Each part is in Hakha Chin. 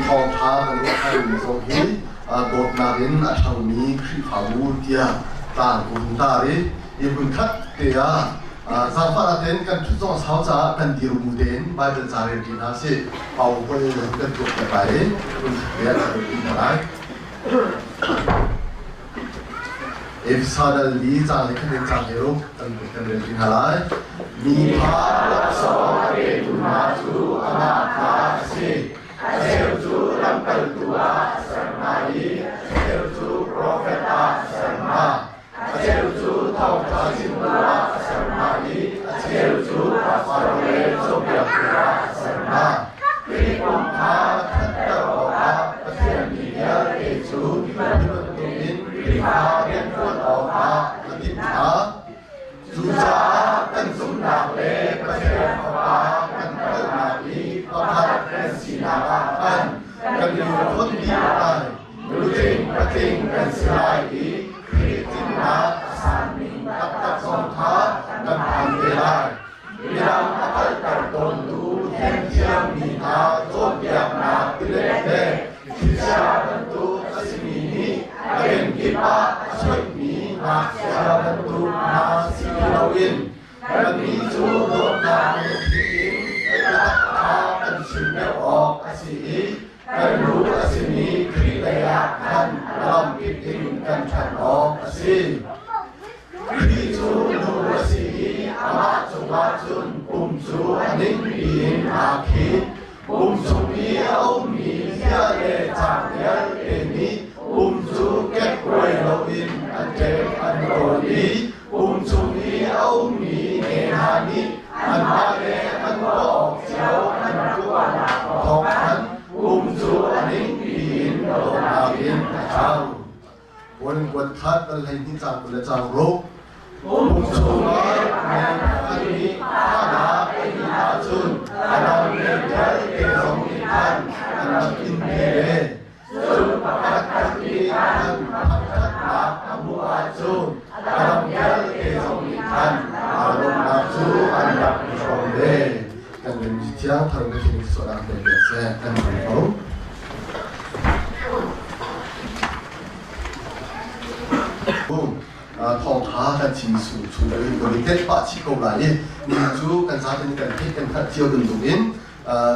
thawngṭha kan ruahmi zong hi dawtnak in a ṭhangmi Khrihfabu tiah tlang ka hun tar i hi hmunkhat te ah zaangfahnak tein kan ṭhut zong a sau caah kan dir bu tein Baibal ca rel ṭi hna sih. PowerPoint in kan tuah piak lai i hmunkhat te ah kan rel ṭi hna lai. Efesa dal li cang le khat in cang le ruk kan rel ṭi hna lai. Mi kha laksawng a petu hna cu amah kha a si. A cheu cu lamkaltu ah a ser hna i a cheu cu profet ah a ser hna. A cheu cu thawngṭha chimtu ah a ser hna i a cheu cu pastor le cawnpiaktu ah a ser hna. Khrih pum kha ṭhatter awkah Pathian mi vialte cu hi bantukin Khrihfa rianṭuan awkah a timh hna. Cucaah kan zumhnak le Pathian Fapa kan hngalhnak i pakhat kan sinak ah khan kan lungkhon dih lai. Nutling patling kan si lai i Khrih tlinnak a sanning taktak zong kha kan phan te lai. Midang a hngalhter tawntu thenthiammi hna cawnpiaknak tilet le thlichia bantuk a simi nih a kenkip ah a choihmi ngakchia bantuk hna si ti loin kannih cu dawtnak lungthin in biatak kha kan chim deuh awk a si i kan lu a simi Khrih leiah khan a lamkip in kan ṭhan awk a si. Khrih cu nu a si i amah cungah cun pum cu a ningpi in aa khit. Pum chung i a ummi zia le cang vialte nih pum cu kekkuai loin an ṭem an tawn i pum chung i a ummi ne hna nih anmah le an tuah awk cio an tuahnak thawng khan pum cu a ningpi in dawtnak in a ṭhang. Puan kuat khat kan hlei hnih cang kul le cang ruk. Pum chungah men pakhat nih fahnak a in ahcun a dang men vialte zong nih khan an rak in ve ve. Cun pakhat khat nih khan thangṭhatnak a hmuh ahcun a dang vialte zong nih khan aa lawmhnak cu an rak i hrawm ve. Kan min thiang thar na thin sualnak pe piak seh kan hmang ko. Thawngṭha kan chim chung chung in kan i tet pah chih ko lai i nihin cu kan zaten kan theih kan hngalh cio bantukin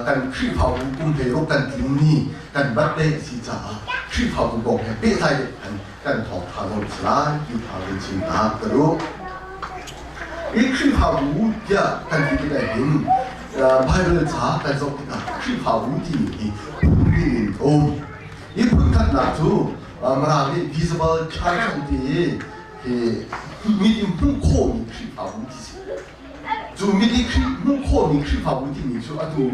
kan Khrihfabu kum hleiruk kan tlin ni kan birthday a si caah Khrihfabu kong he pehtlai kan kan thawngṭha zong si lai ti tha in chim ta ka duh. Hi Khrihfabu tiah kan ti tikah hin Bible ca kan zoh tikah Khrihfabu timi hi phun in a um. Hi phunkhatnak cu Mirang nih visible church an ti i hi mit in hmuh khawhmi Khrihfabu ti si. Cu mit i hmuh khawhmi Khrihfabu timi cu atu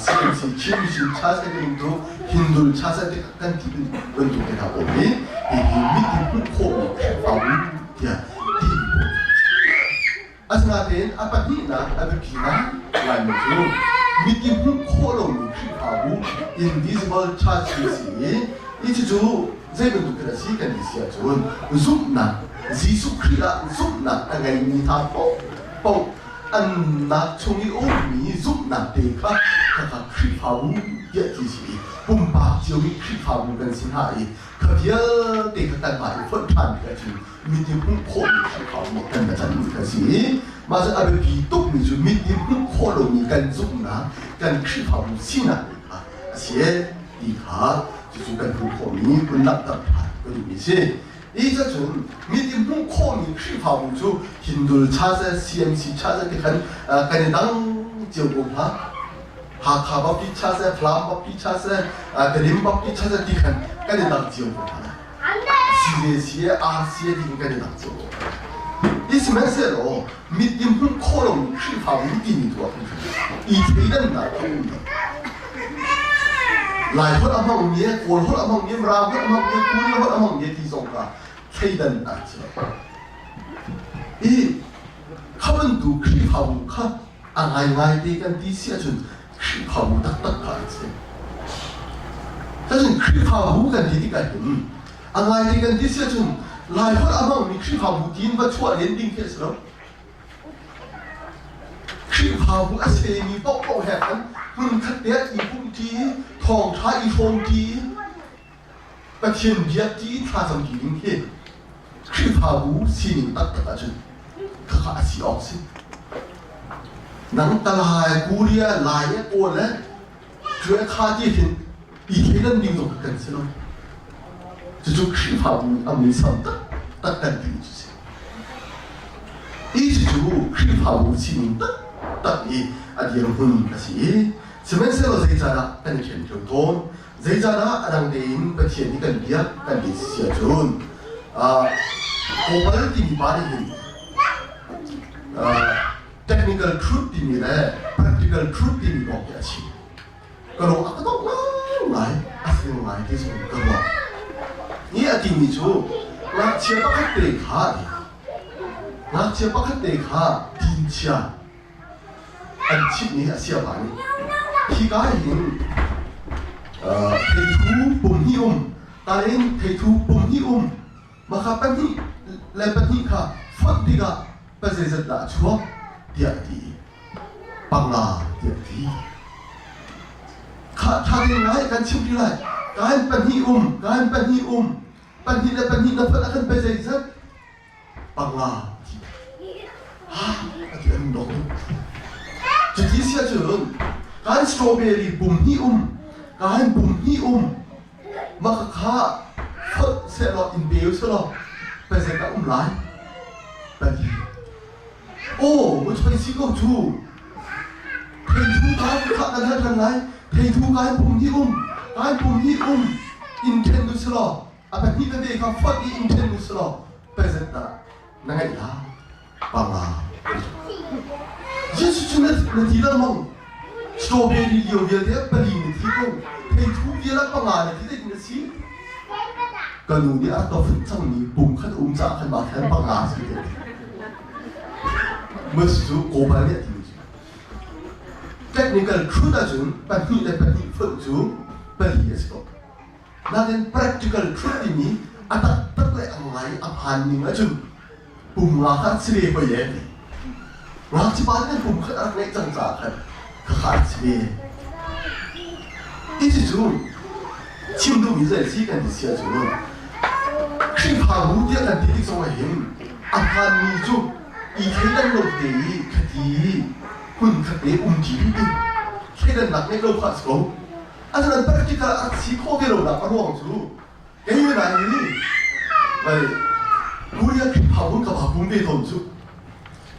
CMC Chin Mission Church kan ti Hindu Church kan ti bantuk te hna pawl hi hihi mit in hmuh khawhmi Khrihfabu tiah ti Asinain a pahnihnak a biapi ngaingaimi cu mit in hmuh khawh lomi Khrihfabu invisible church ti a si i hi cucu zei bantuk thil a si kan ti si ahcun zumhnak Jesuh Khrih ah zumhnak a ngeimi hna paohpaoh annak chung i a ummi zumhnak te kha khakha Khrihfabu tiah ti si i pumpak cio i Khrihfabu kan si hna i kha vialte kha kanmah i fonh ṭhan tik ahcun mit i hmuh khawhmi Khrihfabu kan va canmi kan si i mah cu a biapi tukmi cu mit i hmuh khawh lomi kan zumhnak kan Khrihfabu sinak te kha a si ti kha cucu kan hmuh khawhmi kun langhter ṭhan ka duhmi a si. Hi cun mit i hmuh khawhmi Khrihfabu cu Hindul Church CMC Church ti khan kan i dang cio ko hna. Hakha Baptist Church, Falam Baptist Church, Tedim Baptist Church ti khan kan i dang cio ko hna. CAC, RC ti kan i dang cio ko hna. Hi sihmanhsehlaw mit i hmuh khawh lomi Khrihfabu timi tu ah khan i thleidannak a um lo. Lai holh a hmangmi, Kawl holh a hmangmi, Mirang holh a hmangmi, Korea holh a hmangmi ti zong kha thleidannak a si lo. I kha bantuk Khrihfabu kha a ngaingai te kan ti si ahcun Khrihfabu taktak kha an si. Cun Khrihfabu kan ti tikah hin a ngaite kan ti si ahcun Lai holh a hmangmi Khrihfabu tiin va chuah len ding khi a si lo. Khrihfabu a semi paohpaoh he khan Hmunkhat te ah i pumhṭi, thawngṭha i hrawmṭi, Pathian biakṭi i thlacamṭi ding hi Khrihfabu sining taktak ahcun khakha a si awk si. Nang Talai, Korea, Lai le Kawl le cu kha ti hin i thleidan ding zong kan si lo. Cucu Khrihfabu a muisam taktak kan ti cu si. Hi cucu Khrihfabu sining taktak i a dirhmun a si i sihmanhsehlaw zeicahdah kan i ṭhen ṭheo tawn? Zeicahdah a dang tein Pathian hi kan biak kan ti si ahcun Kawpal timi pa nih hin technical truth timi le practical truth timi kong hi a chim. Ka lung a ka dongh ngai, a fing ngai ti zong ka ruah. Ni a timi cu ngakchia pakhat te kha ngakchia pakhat te kha tinchia an chimhmi a siapa nih hika hin theithu pum hnih um tarin theithu pum hnih um maka pahnih le pahnih kha fonh tikah pa zeizat dah a chuak tiah a ti panga tiah a ti. Kha ṭha tein ngai kan chimh rih lai. Kain pahnih um, kain pahnih um, pahnih le pahnih na fonh ah khan pe zeizat panga ti. Ha, a ti an dok. Cuti si ahcun kan strawberry pum hnih um, kain pum hnih um, mah kha fonh sehlaw in pe sehlaw pazet a um lai. Pali. Aw, muchoi si ko cu. Theithu kai kha kan hal ṭhan lai. Theithu kai pum hi um, kai pum hi um. In ṭhen u selaw, a pahnih tete kha fonh i in ṭhen u selaw, pezet dah na ngeih la? Panga. Jesuh cu na thi lengmang. Strawberry lio vialte pali na thi ko. Theithu vial ah panga na thi zeitin na si? Ka nu nih a ka fut cangmi pum khat um caah khan mah khan panga si te. Mas cu kawpal nih a ti. Technical truth ahcun pahnih le pahnih fonh cu pali a si ko. Nain practical truth timi a taktak le a ngai a phan ning ahcun pum nga kha si ve hoi e ti. Ngakchipa nih pum khat a rak ngeih cang caah khan khakha a si ve. Hi cu chim duhmi zei si kan ti si ahcun Khrihfabu tiah kan ti tik zong ah hin a hmaanmi cu i thleidan lo te i khati hmun khat te um ṭi ding ding thleidannak ngeih lo kha a si ko. Asinain practical a si khawh ve lonak a ruang cu kei le nai nih vai Korea Khrihfabu ka va pum ve tawn cu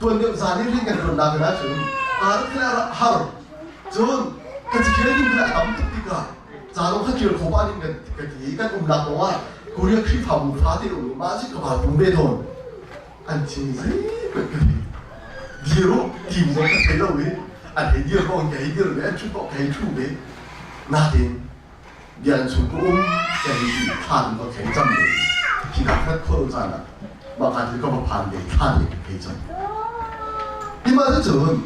tuan deuh zan i rian kan ṭuannak in ahcun kaa rak khin har cun ka caṭial ding khin a tam tuk tikah ca zong kha ṭial kho pah ding ka ti i kan umnak kong ah Korea Khrihfabu fate um i mah cu ka va pum ve tawn an chim zeihmanh ka thei dir u tim zong ka thei lo i an hei dir ko ka hei dir ve an ṭhut ko ka hei ṭhu ve nain bia an chung ka um ka hei ti thlan ka thei cam ve khi ka khat khol caan ah mah ka ti ka va phan ve thlan le ka thei cam ti mah cun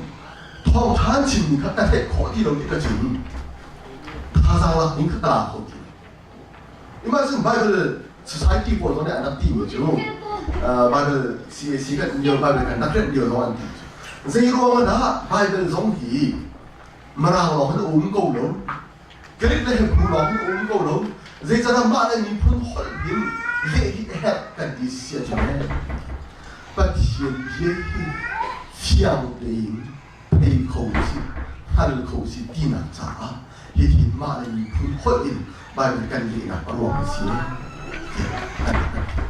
thawngṭha an chimmi kha ka theih khawh ti lo ti ka cun thazaang lak ding kha ka la kho ti Imagine Bible Society pawl zong nih an rak timi cu Bible CAC kan lio Bible kan rak remh lio zong an ti cu zei ruang dah Bible zong hi Mirang lawng hin a um ko lo Greek le Hebrew lawng hin a um ko lo zeicahdah mah le miphun holh hin leh hi a herh kan ti si ahcun Pathian bia hi fiang tein thei kho si hngal kho si tinak caah hihi mah le miphun holh in Bible kan lehnak a ruang a si tiah an rak ti.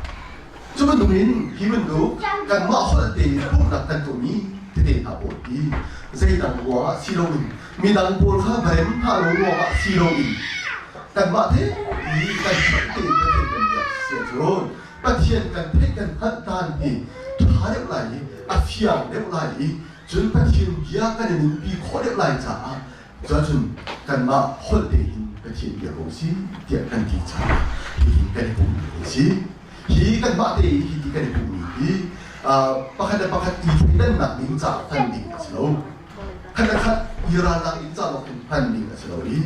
Cu bantuk in hi bantuk kanmah holh tein pumhnak kan tuahmi tete hna pawl hi zeidang ruangah si loin midang pawl kha va rem hna lo ruangah si loin kanmah te i kan holh tein Pathian kan biak si ahcun Pathian kan theih kan hngalh dan hi ṭha deuh lai i a fiang deuh lai i cun Pathian bia kan i nunpi khawh deuh lai caah Cuahcun kanmah holh tein Pathian bia ko si tiah kan ti caah hihi kan i pummi a si. Hi kanmah te i hiti kan i pummi hi pakhat le pakhat i thleidannak ding caah hman ding a si lo. Khat le khat i ralnak in ca lawng in hman ding a si lo i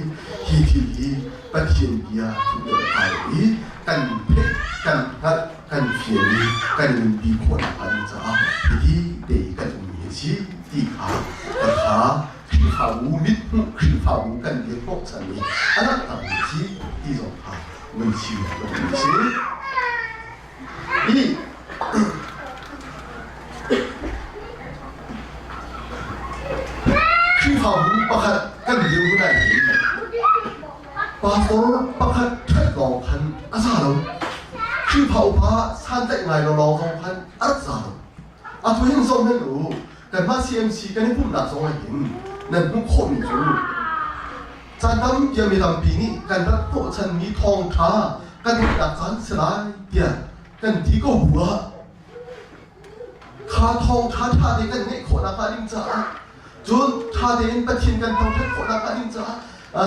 hi thil hi Pathian bia thuh le kai i kan theih, kan hngalh, kan fian i kan i nunpi khawh nakhnga ding caah hiti te i kan ummi a si ti kha ka kha. Khrihfabu mithmuh Khrihfabu kan dir hnawhchan i a langhtermi a si ti zong kha vun chim ka duhmi a si. Hi Khrihfabu pakhat kan dirhmun ah hin pastor pakhat ṭhat lawng khan a za lo. Khrihfa upa santlaih ngai lawng zong khan a rak za lo. Atu hin zoh hmanh u, kanmah CMC kan i pumhnak zong ah hin nan hmuh khawhmi cu caan tampi ah mi tampi nih kan rat hnawhchanmi thawngṭha kan theihnak caan si lai tiah kan ti ko bu ah kha thawngṭha ṭha te kan ngeih khawh nakhnga ding caah cun ṭha tein Pathian kan thangṭhat khawh nakhnga ding caah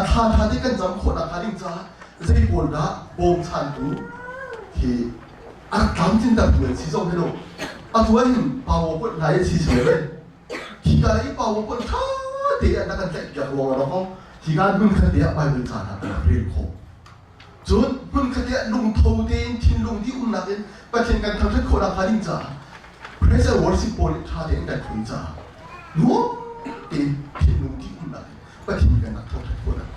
thla ṭha te kan cam khawh nakhnga ding caah zei pawl dah bawmchantu hi a rak tlamtlintertu an si zong hi lo atu ah hin pawo put hna i si si lo hi ka i pawo put ṭha te an kan tlaih piak ruang ah ko hi ka hmun khat te ah Bible ca hna kan rak rel khawh cun hmun khat te ah lungtho tein thinlung di umnak in Pathian kan thangṭhat khawh nakhnga ding caah praise and worship pawl nih ṭha tein kan thlun caah nuam tein thinlung di umnak in Pathian kan rak thangṭhat khawh nakhnga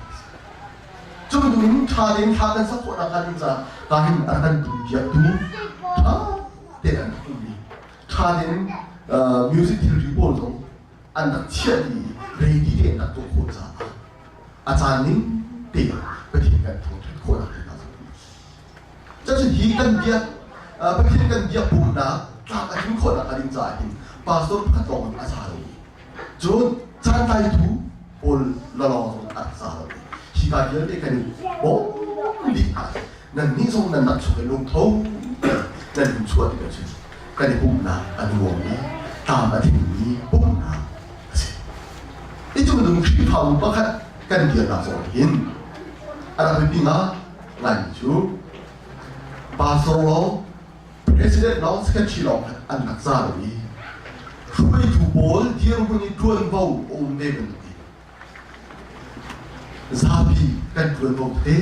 Cu bantukin ṭha tein thla kan sak khawh nakhnga ding caah ka hin a kan tumpiaktu ṭha tein an rak um i ṭha tein music thilri pawl zong an rak chiah dih i ready tein rak tuah khawh caah a caan ning tein Pathian kan thangṭhat khawh nak ding Cun hi kan biak Pathian kan biak pumnak tlak a tling khawh nakhnga ding caah hin pastor pakhat lawng in a za lo Cun caantlaitu pawl lalawng zong a rak za lo i hika vialte kan i bawm dih hna. Nannih zong nan rak chung i lungtho nan hun chuah tikah cun kan i pumhnak a nuam i tlam a tlingmi pumhnak a si. I cu bantuk Khrihfabu pakhat kan dirnak zong hin a rak biapi ngaimi cu pastor lawng President lawng secretary lawng khan an rak za lo i hruaitu pawl dirhmun i ṭuanvo a um ve bantukin zapi kan ṭuanvo te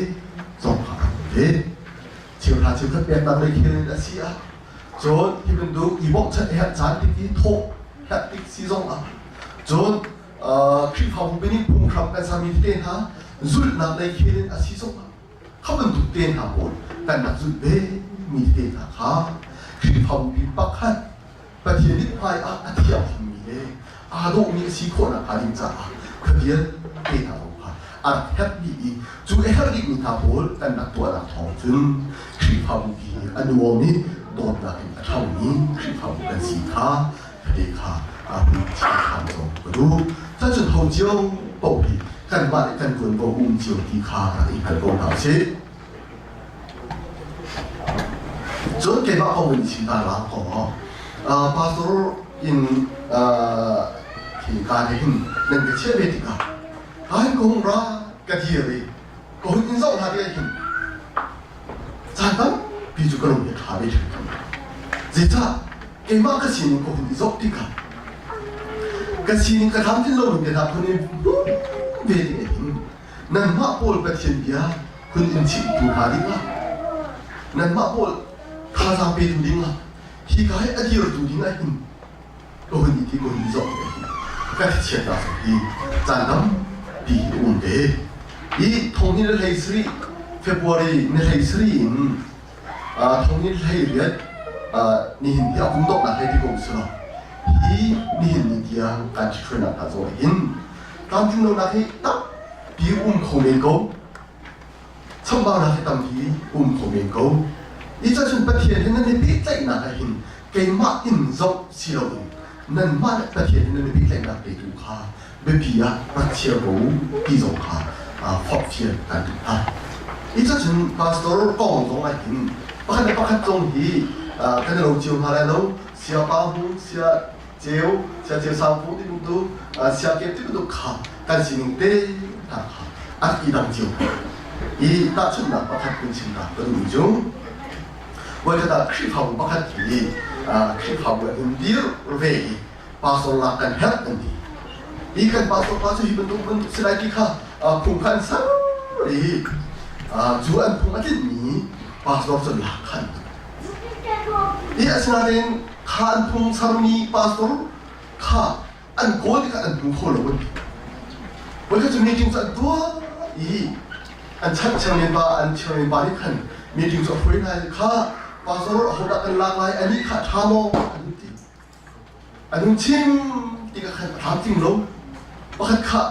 zong kha a rak um ve. Cheuhra cheukhat peknak lei khel in a si ah cun hi bantuk i bawmhchanh a herh caan tik i thawh herh tik si zong ah cun Khrihfabu nih phunghram kan sermi tete hna zulhnak lei khel in a si zong ah Kha bantuk te hna pawl kan rak zulh ve mi te hna kha Khrihfabu pakhat Pathian nih hmai ah a thianghlimmi le aa dawhmi a si khawh nakhnga ding caah kha vialte hna zong kha a rak herh dih i cu a herh dihmi hna pawl kan rak tuahnak thawng cun Khrihfabu hi a nuam i dawtnak in a ṭhangmi Khrihfabu kan si kha te kha aa hun ṭhan zong ka duh. Cun ho cio paoh hi kanmah nih kan ṭuanvo um cio ti kha rak i hngal ko hna usih. Cun keimah kong in chim ta la ko pastor in hi ka ne hin nan ka chiah ve tikah kai ko hung ra ka dir i ka hun in zoh hna tikah hin caan tampi cu ka lung hi a ṭha ve hrim Zeicah keimah ka sining ka hun i zoh tikah ka sining ka tlamtlin lo ning te hna phun in ve ding hin nanmah pawl Pathian bia hun in chimtu hna dingah nanmah pawl thazaang petu dingah hi ka hi a dirtu dingah hin ka hun i ti ka hun i zoh tikah hin ka thichiatnak zong hi caan tampi hi a um ve i thong ni le hlei sarih February ni hlei sarih in thonginn 18 nihin hi a kum donghnak hei ti ko usih law hi nihin ni tiang kan ṭhithruainak hna zong hin tlamtling lonak hi tampi um kho men ko chambaunak hi tampi um kho men ko i cun Pathian he nan i pehtlaihnak ah hin keimah in zoh si loin nanmah le Pathian he nan i pehtlaihnak te tu kha biapi ah rak chia ko ti zong kha forhfial kan duh hna. Hi cun pastor kong zong ah hin pakhat le pakhat zong hi kan i lo cio hna lai lo. Sia pa hung, sia ceu, sia ceu sang phung ti bantuk, sia kep ti bantuk kha kan sining te hna kha an i dang cio hna. I tahchunhnak pakhat kun chim ta ka duhmi cu voikhat ah Khrihfabu pakhat hi Khrihfabu an hun dir ve i pastor lak kan herh kan ti. Hi kan pastor pa cu hi bantuk bantuk si lai ti kha phung kha an ser i cu an phung a tlinhmi pastor cu lak khan. Hi asinain kha an phung sermi pastor kha an kawl tikah an hmu kho lo an ti. Voikhat cu meeting cu an tuah i an chanh chairman pa an chairman pa nih khan meeting cu a hruai hna i kha pastor ahodah kan lak lai anih kha a ṭha maw an ti. An hun chim tikah khan a tlamtling lo. Pakhat kha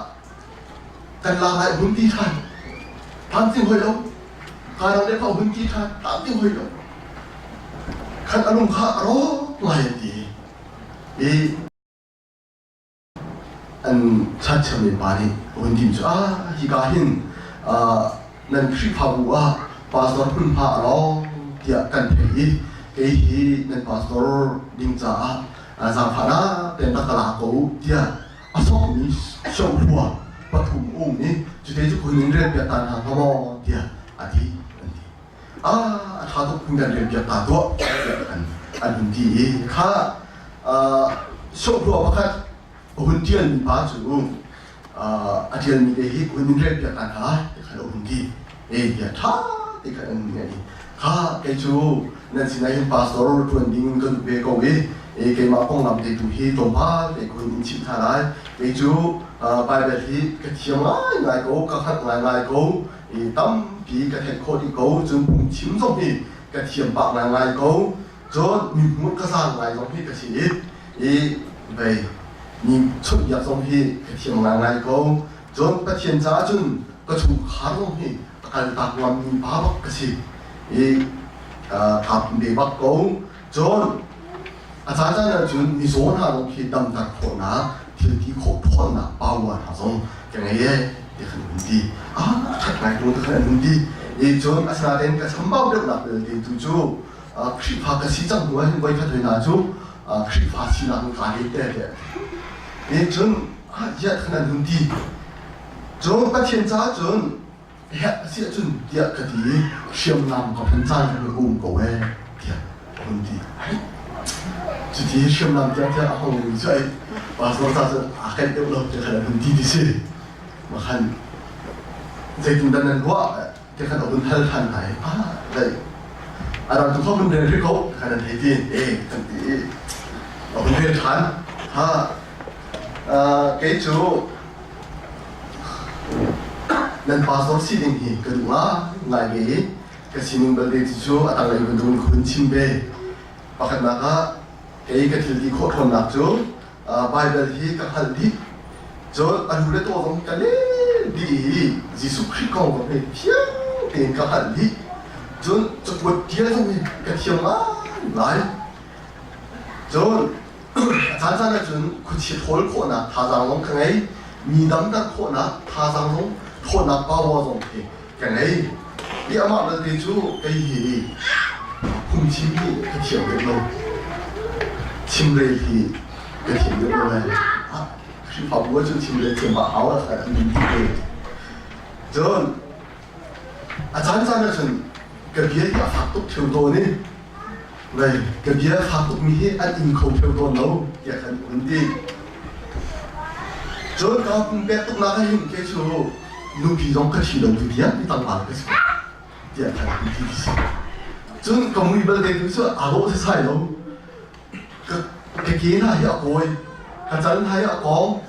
kan lak lai a hun ti ṭhan. Tlamtling hoi lo. Kaa le kha a hun ti ṭhan. Tlamtling hoi lo. Khan a lung kha a rawk ngai an ti. I an chatchiami pa nih a hun ti cu ah hika hin nan Khrihfabu ah pastor hmunhma a lawng tiah kan theih i kei hi nan pastor ding caah zaangfahnak tein rak ka la ko u tiah a sokmi sohua pathum um i cute cu khun in relpiak ta hna hnga maw tiah a ti an ti. Ah a ṭha tuk phun kan relpiak ta tuah tiah an an hun ti i kha sohua pakhat a hun ṭialmi pa cu a ṭialmi te hi hun in relpiak ta hna lai ti khan a hun ti. E tiah ṭha ti khan an hun i kha kei cu nan sinah hin pastor ṭuan ding ka duh ve ko i e keimah konglam te tu hi tlawmpal te ka hun in chimh hna lai. Kei cu Baibal hi ka thiam ngaingai ko, ka hngalh ngaingai ko, i tampi ka theih khawh dih ko, cun phungchim zong hi ka thiam pah ngaingai ko. Cun mi hmur ka zaang ngai zong hi ka si i i vei mi chawnhbiak zong hi ka thiam ngaingai ko. Cun Pathian caah cun ka chungkhar zong hi a kaltak ngammi pa bak ka si i kaa pum ve bak ko. Cun a caancaan ahcun mizaw hna zong khi damter khawhnak thil ti khawh ṭhawnnak power hna zong ka ngei ee ti khan an ti. Ah a ṭhat ngai ko ti khan an ti. I cun asinain ka chambau deuhnak belte tu cu Khrihfa ka si cang hnu ah hin voikhat hoi hna cu Khrihfa sinak in kaa let te tiah i cun ziah khan an hun ti. Cun Pathian caah cun herh a si ahcun tiah ka ti i hriamnam ka hman caan kan um ko ee tiah a hun ti. Cuti hriamnam tiah tiah a hong cu ai pastor ca cun aa kaih deuh lo tiah khan an hun ti ti si. Ma khan zeitindah nan ruah te khan a hun hal than hna i ah dai a dang tu kha hun rel rih ko khan an hei ti e kan ti i a hun rel than ha kei cu nan pastor sining hi ka duh ngai ve i ka sining belte cu a tanglei bantukin ka hun chim ve. Pakhatnak ah kei ka thil ti khawh ṭhawnnak cu Baibal hi ka hngalh dih. Cun a lu le taw zong hi ka lel dih i Jesuh Khrih kong zong hi fiang tein ka hngalh dih. Cun cakuat ṭial zong hi ka thiam ngaingai. Cun a caancaan ahcun khuachia ṭhawl khawhnak thazaang zong ka ngei. Mi damter khawhnak thazaang zong ṭhawnnak power zong hi ka ngei. I amah belte cu kei hi phungchim hi ka thiam deuh lo. Chimrel hi ka thiam deuh lo lai. Khrihfabu ahcun chimrel thiam a hau a ti ve. Cun a caancaan ahcun ka bia hi a fak tuk ṭheo tawn i Vei, ka bia fak tukmi hi an ing kho ṭheo tawn lo tiah khan hun ti. Cun ka pumpek tuknak ah hin kei cu nupi zong ka ṭhi lo tu tiang mi tlangval ka si ko tiah khan hun ti ti si. Cun ka mui belte tu cu aa dawh setsai lo. Ka, ka ke hna hi a kawi, ka cal hna hi a kawng,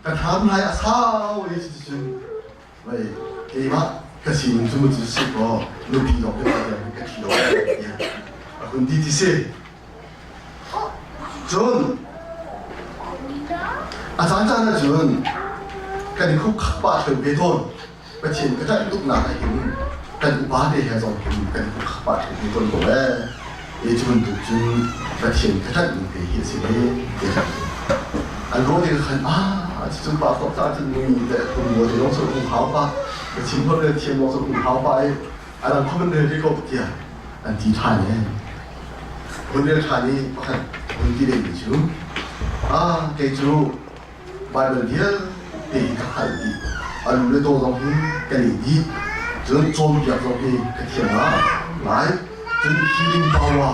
ka thlam hna hi a sau i cuticun Vei keimah ka sining cu cu si kaw nupi zong ka tiang ka thi lo tiah a hun ti ti si. Cun a caancaan ahcun kan i khuk pah ṭheo ve tawn. Pathian ka ṭanh tuknak ah hin kan upa te he zong hin kan i khuk pah ṭheo ve tawn ko ee. E cu bantuk cun Pathian ka ṭanh ning te hi a si ve tiah an ruah tikah khan ah cucu pa thawk ca cun mi te kum maw te zong cu um hau pa ka chim hot le thiam zong cu um hau pa i a dang kho man rel rih ko tiah an ti ṭhan e hun rel ṭhan i pakhat hun ti ding cu ah kei cu Baibal vialte hi ka hngalh dih. A lu le taw zong hi ka leh dih. Cun cawnpiak zong hi ka thiam ngai. Cun healing power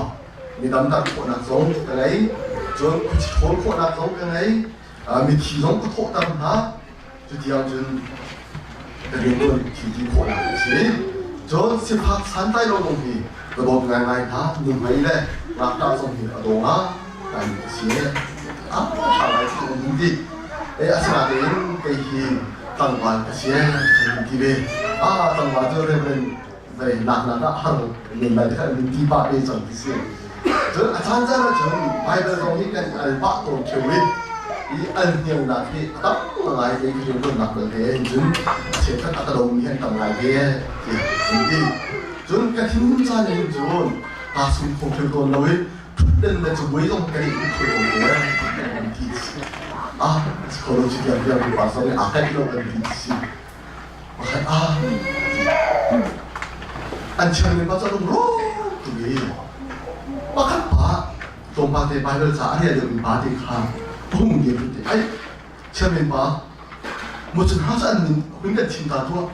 mi damter khawhnak zong ka ngei. Cun khuachi ṭhawl khawhnak zong ka ngei. Mithi zong ka thawhter hna. Cutiang cun ka rianṭuan thil ti khawhnak a si. Cun sifak santlai lo zong hi ka dawt ngaingai hna. Nuhmei le ngakṭah zong hi a daw ngai a si. A ṭha ngai cu an hun ti. Asinain kei hi Tlangval ka si kan ti ve. Ah tlangval cu Reverend vei nak ah har men lai kha min ti pah ve cang ti si. Cun a caan caan ahcun Bible zong hi kan al pah tawn ṭheo i i al hniangnak hi a tam ngai ve i rianṭuannak bal he cun cheukhat a ka domi an tam ngai ve tiah an ti. Cun ka thinhun caan in cun kaa sum kho ṭheo tawn lo i ṭhutden le cabuai zong ka nih tuk ṭheo tawn ko an ti si. Ah, si kho lo si tiang tiang pupa zong nih aa kaih lo an ti si. Pakhat ah an chairman pa cu a lungrawk tuk i pakhat pa tlawmpal te Bible ca a rel deuhmi pa te kha a hung dir te ai chairman pa mucun ha cu an min hun kan thim ta tuah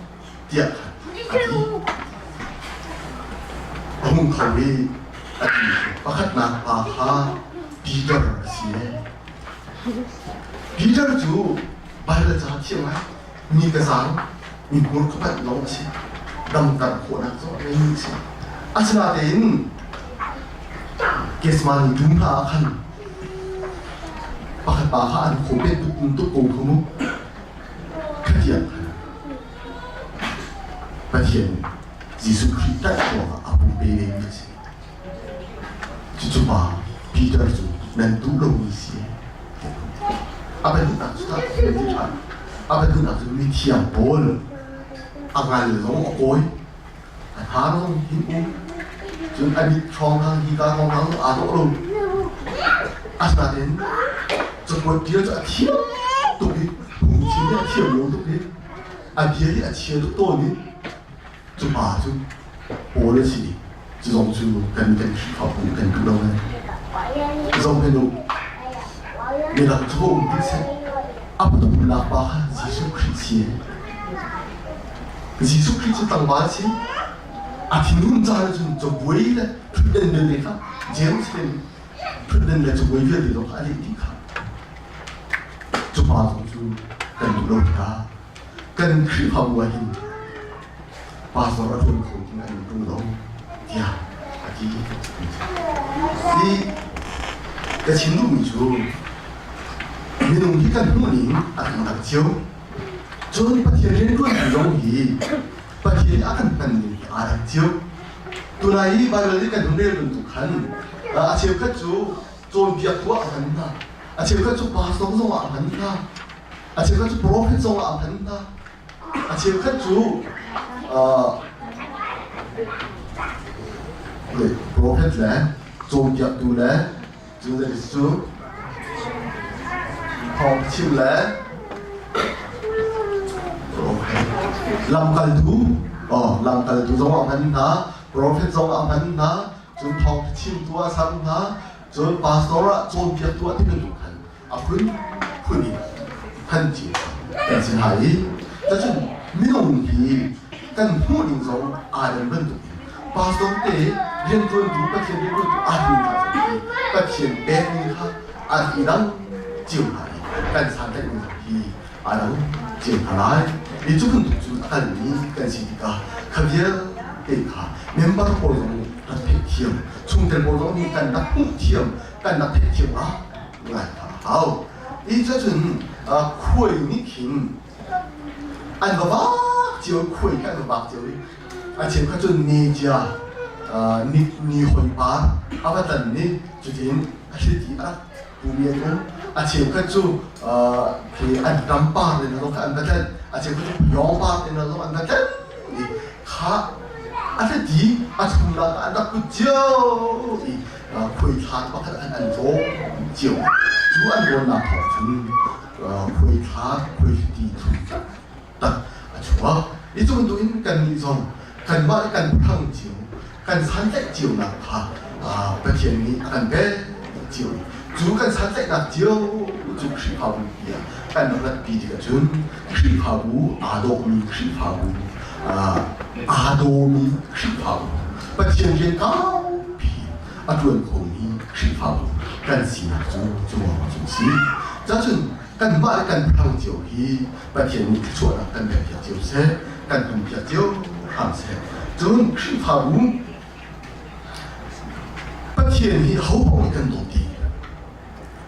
tiah khan a ti. A hung kho i a ti pakhatnak pa kha Peter a si. Peter cu Bible ca thiam ngai mi ka zaang mi hmur ka panh lawng a si damter khawhnak zong a ngeimi a si asinain Gethsemane dum hna ah khan pakhat pa kha an khaw pet tuk tuk ko kha mu khatiang khan Pathian Jesuh Khrih tanh ruangah a pumpe ve mi a si cucu pa Peter cu nan duh lomi si a pahnihnak cu tah ti ṭhan a pahnihnak cu mithiang pawl a ngal zong a kawi a hnar zong hin um cun a mit hrawng hang hi ka hrawng hang aa dawh lo asinain cakuat ṭial cu a thiam tuk i phungchim hi a thiam lo tuk i a bia hi a chia tuk tawn i cu pa cu Paul a si cu zong cu kan kan Khrihfabu kan duh lo ai zohhmanh u midang cu um ti seh a pathumnak pa kha Jesuh Khrih si Jesuh Khrih cu tlangval si a thinhun caan cun cabuai le ṭhutden vialte kha Jerusalem ṭhutden le cabuai vialte zong kha a leh dih kha cu pa zong cu kan duh lo tikah kan Khrihfabu ah hin pastor a ṭuan kho ti an ṭung lo tiah a ti. Hi ka chim duhmi cu minung hi kan hmuhning a kan dang cio. Cun Pathian rianṭuantu zong hi Pathian nih a kan hmanning hi aa dang cio. Tunai i Baibal nih kan hun rel bantuk khan a cheukhat cu cawnpiaktu ah a hman hna, a cheukhat cu pastor zong ah a hman hna, a cheukhat cu prophet zong ah a hman hna, A cheukhat cu prophet le cawnpiaktu le cu cu thawngchim le lamkaltu lamkaltu zong a hman hna prophet zong a hman hna cun thawngchimtu a sam hna cun pastor ah cawnpiaktu ah ti bantuk khan a phun phun in hman cio kan si hna i cacun minung hi kan hmuh ning zong aa dan bantuk in pastor te riantuantu Pathian riantuantu aa ning hna zong hi Pathian pek ning kha a i dang cio hna i kan santlaih ning zong hi aa dang cio hna lai i cu bantuk cun a kalmi kan si tikah kha vialte kha member pawl zong nih kan theihthiam chungtel pawl zong nih kan rak hmuh thiam kan rak theihthiam ah ngai kha a hau. I cun khuai nih khin an va vak cio khuai kha an va vak cio i a cheu kha cun ni cia ni ni hoi par a va tan ni cutin a hriti a rak pumi an um a cheu kha cu khi an ram par in zong kha an va tlan a cheu kha cu yawng par in zong an va tlan i kha a hriti a chungnak an rak put cio i khuaithlan pakhat an an rawk cio. Cu an rawnnak thawng cun khuaithla khuaihliti thum tak a chuak. I cu bantukin kannih zong kanmah le kan thang cio, kan santlaih cionak kha Pathian nih a kan pek cio. Cu kan santlaihnak cio cu Khrihfabu tiah kan rak ratpi tikah cun Khrihfabu aa dawhmi Khrihfabu aa dawmi Khrihfabu Pathian rian kaupi a ṭuan khomi Khrihfabu kan sinak cu cu ruangah cun a si. Cacun kanmah le kan thang cio hi Pathian nih thluachuahnak kan pekpiak cio seh, kan hmanpiak cio hram seh. Cun Khrihfabu Pathian hi ho paoh nih kan dawt dih.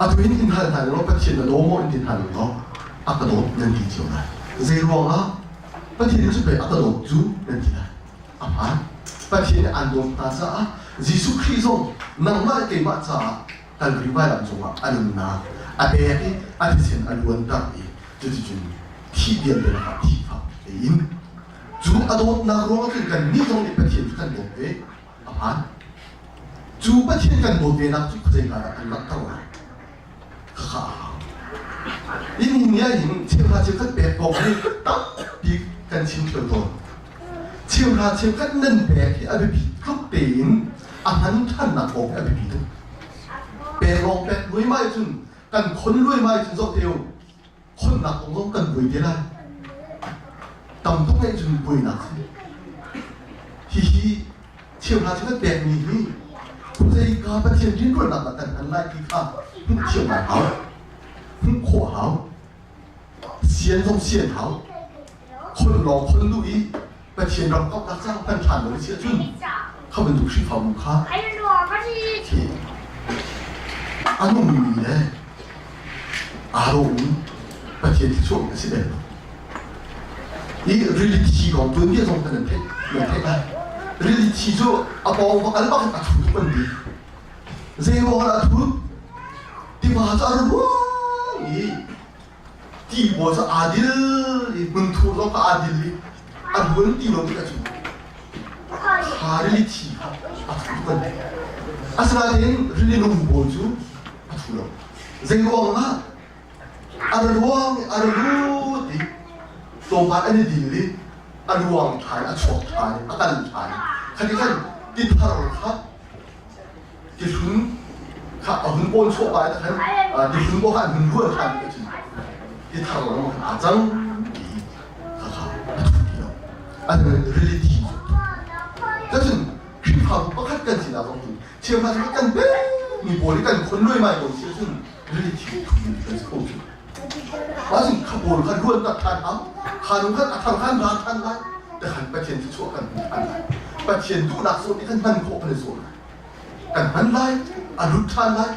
Atu in in hal hna law Pathian na daw maw in ti hna law a ka dawt nan ti cio lai. Zei ruangah Pathian cu pei a ka dawt cu nan ti lai. A hmaan. Pathian nih aan dawt hna caah Jesuh Khrih zong nangmah le keimah caah Kalvari vailam cungah a nunnak a pek i a thisen a luanter i cuticun thih vialte lakah thihfak tein cu a dawtnak ruangah cun kannih zong nih Pathian cu kan dawt ve. A hmaan. Cu Pathian kan dawt venak cu khuazei ka dah kan langhter lai? Khakha a hau. Inn ni ah hin cheuhra cheukhat pek kong hi tampi kan chim theu tawn. Cheuhra cheukhat nan pek hi a biapi tluk tein a hman ṭhannak kong hi a biapi tuk. Pek lawng pek luaimai cun kan khon luaimai cun zoh te u khonnak kong zong kan buai te lai. Tam tuk ngeih cun buainak si. Hihi cheuhra cheukhat pekmi hi khuazei ka Pathian rianṭuannak ah kan hman lai ti kha hmuh thiam a hau. Hmuh khawh a hau. Sian zong sian hau. Khon lawng khon duh i Pathian ram kauhnak caah hman ṭhan lo si ahcun kha bantuk Khrihfabu kha a nungmi le aa dawhmi Pathian thluachuahmi a si bel lo. Hi rili thi kong tuanbia zong kha nan theih nan theih lai. Rili thi cu a pawng va kal bak in a thu tuk an ti. Zei ruang ah a thut? Tiva cu a ra ruang i ti pawl cu aa dil i hmunthur zong kha aa dil i a ruan ti lo tikah cun kha rili thi kha a thu tuk an ti. Asinain rili nung pawl cu a thu lo. Zei ruang ah A ra luang i a ra lut i tlawmpal an i dil i a luang ṭhan, a chuak ṭhan i a kal ṭhan. Khati khan tithar kha tihlun kha a hun pawn chuah pah in khan tihlun pawl kha an hun ruan ṭhan ti cun tithar lawng khan aa cang ti kha kha a thu ti lo. An rili thi cu. Cun Khrihfabu pakhat kan sinak zong cu cheuhra cu kan pekmi pawl i kan khon luaimai ko si ahcun rili thi thum kan si kho cu. Ahcun kha pawl kha luan tak ṭhan hau, kha nu khan a thar khan ra ṭhan lai, te khan Pathian thluachuah kan hmu ṭhan lai. Pathian duhnak zawn i kan hman khawh kan i zuam lai. Kan hman lai, a lut ṭhan lai,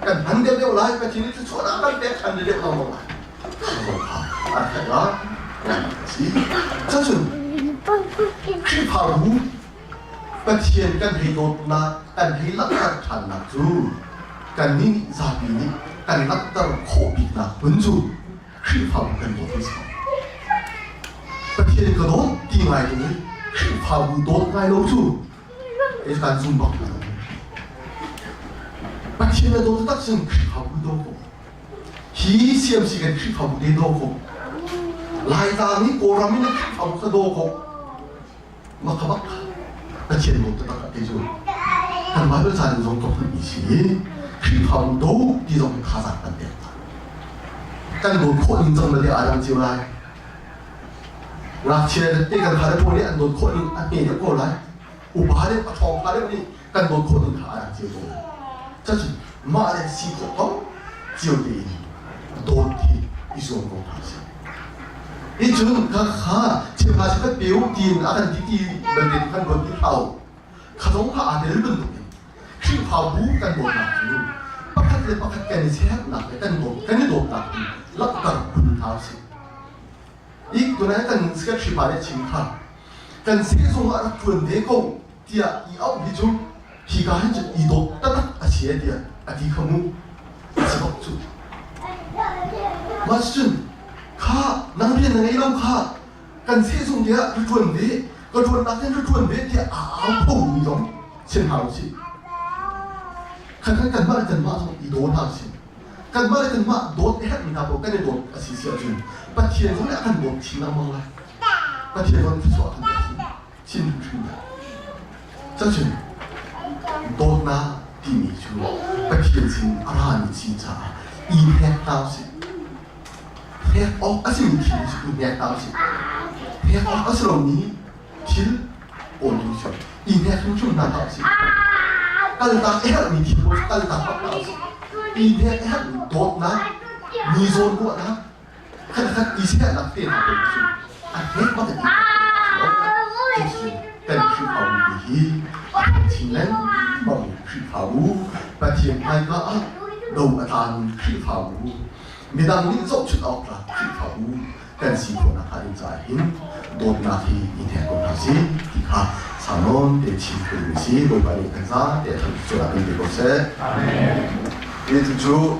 kan hman deuhdeuh lai, Pathian nih thluachuahnak kan pek ṭhan deuhdeuh lengmang lai. Kha an theih lai, si. Cacun Khrihfabu Pathian kan hei dawtnak, kan hei langhter ṭhannak cu kannih nih zapi nih kan langhter khawh biknak hmun cu Khrihfabu kan dawt hi a si ko. Pathian ka dawt ti ngai tung i Khrihfabu dawt ngai lo cu kei kan zum bak lo. Pathian na dawt tak cun Khrihfabu daw ko. Hi CMC kan Khrihfabu te daw ko. Laitlang i Kawlram in na Khrihfabu kha daw ko. Mah kha bak Pathian nawl taktak ah kei cu kan Bible ca in zong ka hmuhmi si i Khrihfabu do ti zong in thazaang kan pek hna. Kan dawt khawh ning cang le aa dang cio lai. Ngakchia te kan fale pawl nih an dawt khawh ning a hme deuh ko lai. Upa deuh a ṭhawng pha deuh nih kan dawt khawh ning kha aa dang cio ko lai. Cucu mah le si khawh ko cio tein dawt hi i zuam ko hna sih. Nicun kha kha cheuhra cheukhat pe u tiin a kan ti ti bantuk kan ruat ti hlah u. Kha zong kha aa tel bantukin Khrihfabu kan dawtnak cu pakhat le pakhat kan i sernak le kan dawt kan i dawtnak hi langhter khun hna usih. Ik tunai kan kan Khrihfa nih chim kha kan sehzung ah rak ṭuan ve ko tiah i auh hi cu hika hin cun i dawt taktak a si tiah a ti kha mu a si bak cu mah cun kha nang rian na ngei lo kha kan sehzung te ah ri ṭuan ve ka ṭuannak hin ri ṭuan ve tiah aa au kho mi zong chim hna usih khan khan kanmah le kanmah zong i daw hna usih kanmah le kanmah dawt a herhmi hna paoh kan i dawt a si si ahcun Pathian zong nih a kan dawt chin lengmang lai Pathian zong nih thluachuah a kan pek chin hrimhrim lai Cacun dawtnak timi cu Pathian sin a rami si caah i hnek hna usih. Hnek awk a simi thil cu i hnek hna usih. Hnek awk a si lomi thil pawl tu cu i hnek hrimhrim hna hlah usih. Kaltak a herhmi thil pawl cu kaltak bak hna usih. I hnek a herhmi dawtnak, mi zawnruahnak, khatkhat i siahnak te hna pawl cu a hnek bak in kan Khrihfabu ti hi a chin lengmang Khrihfabu Pathian hmaika ah do a tlami Khrihfabu midang nih zohchunh awk tlak Khrihfabu kan. kan si khawhnak hnga ding caah hin dawtnak hi i hnek ko hna si ti kha saunawn te chim ka duh si. Bawipa nih kan za te a than cu kan pe ko seh. Amen. Ti cu.